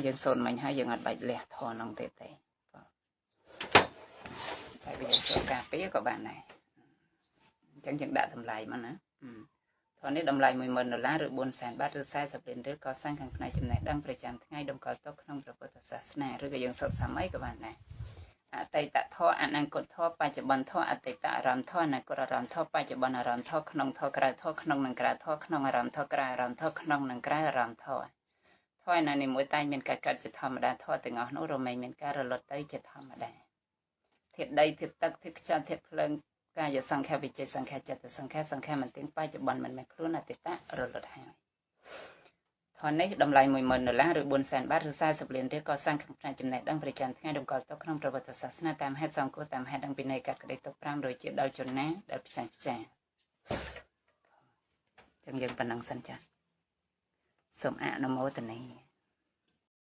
យើងសូត្រមិញហើយយើងអត់បាច់លះធរនោះទេទេតែវាយើងសូត្រការពារក៏បានដែរអញ្ចឹងយើងដាក់តម្លៃមកណាធរនេះតម្លៃ10000ដុល្លារឬ4សែនបាតឬ40លានរៀលកសាងខាងផ្នែកចំណេះដឹងប្រចាំថ្ងៃតម្កល់ទុកក្នុងព្រះពុទ្ធសាសនាឬក៏យើងសូត្រសម័យក៏បានដែរអតីតធម៌អនាគតធម៌បច្ចុប្បន្នធម៌អតីតអារម្មណ៍ធម៌អនាគតអារម្មណ៍ធម៌បច្ចុប្បន្នអារម្មណ៍ធម៌ក្នុងធម៌ក្រៅធម៌ក្នុងនិងក្រៅធម៌ក្នុងអារម្មណ៍ធម៌ក្រៅអារម្មណ៍ធម៌ក្នុងនិងក្រៅអារម្មណ៍ធម៌ធម៌ណានីមួយតែមានការកាត់ជាធម្មតាធម៌ទាំងអស់នោះរមែងមានការរលត់ទៅជាធម្មតាធាតុដីធាតុទឹកធាតុខ្យល់ធាតុភ្លើងកាយសង្ខាវិជ័យសង្ខាចិត្តសង្ខាសង្ខាមិនទៀងបច្ចុប្បន្នមិនមែនខ្លួនអតីតរលត់ហើយធននេះតម្លៃ10000ដុល្លារឬ4សែនបាតឬ40លានរៀលកសាងក្នុងផ្នែកចំណេះដឹងប្រចាំថ្ងៃតម្កល់ទុកក្នុងប្រវត្តិសាសនាតាមហេតុសង្គមតាមហេតុដឹងពិន័យកាត់ក្តីទុក500ជាតិដល់ជនណាដែលផ្ចាញ់ផ្ចាចឹងយើងប៉ុណ្ណឹងសិនចាសូមអនុមោទនា។